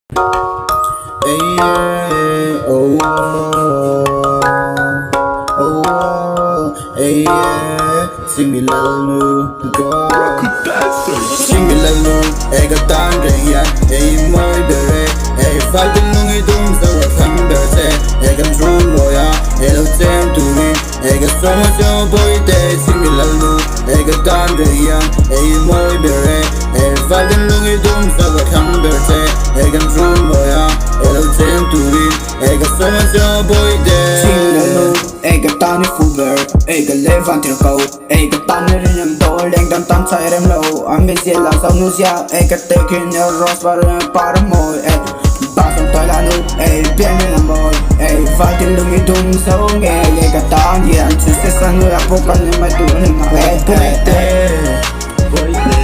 Hey yeah, oh oh, oh oh, hey yeah, sing me lal nu go. Sing me lal nu, hey ka tan reng hian, hey mawi ber e, hey fal tin lung i dum zo a thlang ber che, hey kan rul mawi a, hey lo cheng turin, hey ka sawm a che aw bawihte, sing me lal nu, hey ka tan reng hian, hey mawi ber e, hey fal tin lung i dum zo a thlang ber che, hey kan rul mawi a, hey lo cheng turin, hey ka sawm a che aw bawihte. Sing me lal nu, hey ka tan i fu ber, hey ka leh van thir ko. Ei ka tan ni rin em to leng dam tan chai rem lo a mi zia la zo nu zia ei ka te khi ni rose par par moi ei ba song toi la nu ei bien ni la moi ei vai tin lung i dum so nge le ka tan hian chu se sa nu la po kan ni mai tu ni ma ei Bawihte, bawihte.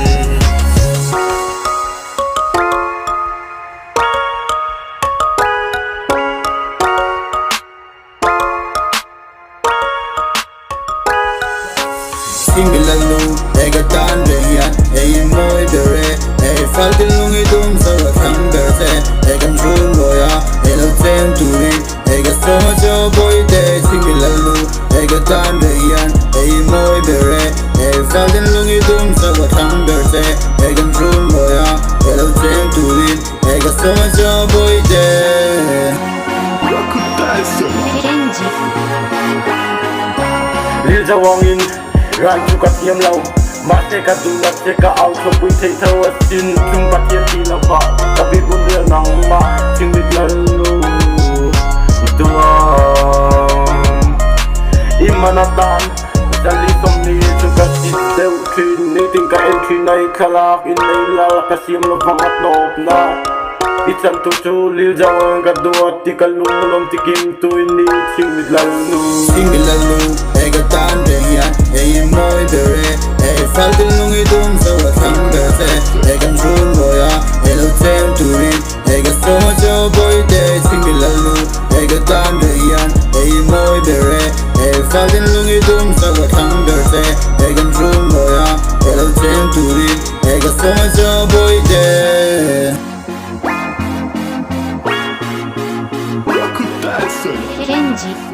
Sing me lal nu, hey ka tan reng hian, hey i mawi ber e, hey fal tin lung i dum zo a thlang ber che, hey kan rul mawi a, hey lo cheng turin, hey ka sawm a che aw bawihte. Sing me lal nu, hey ka tan reng hian, hey i mawi ber e, hey fal tin lung i dum zo a thlang ber che, hey kan rul mawi a, hey lo cheng turin, hey ka sawm a che aw bawihte. Kenji. Lil zawangin ran chu ka thiam lo mahse ka duh na che ka au chhuahpui theih tho asin chung Pathian tih lovah ka bibun rial nangmah chingmit lalnu duang i man atan zali sawmni chu ka sit deuh thin nitin ka en thin a i thlalak in ei lal ka siam lovang a tawp na. I chantu chu lil zawng ka duat ti ka lung lawm ti kim tu i ni ching mit lal nu. Ching mit lal nu, hei ka tan reng hian, hei i mawi ber e, hei fal tin lung i dum zo a thlang ber che, hei kan rul mawi a, hei lo cheng turin, hei ka sawm a che aw bawihte. Ching mit lal nu, hei ka tan reng hian, hei i mawi ber e, hei fal tin lung i dum zo a thlang ber che, hei kan rul mawi a, hei lo cheng turin, hei ka sawm a che aw bawihte. Kenji.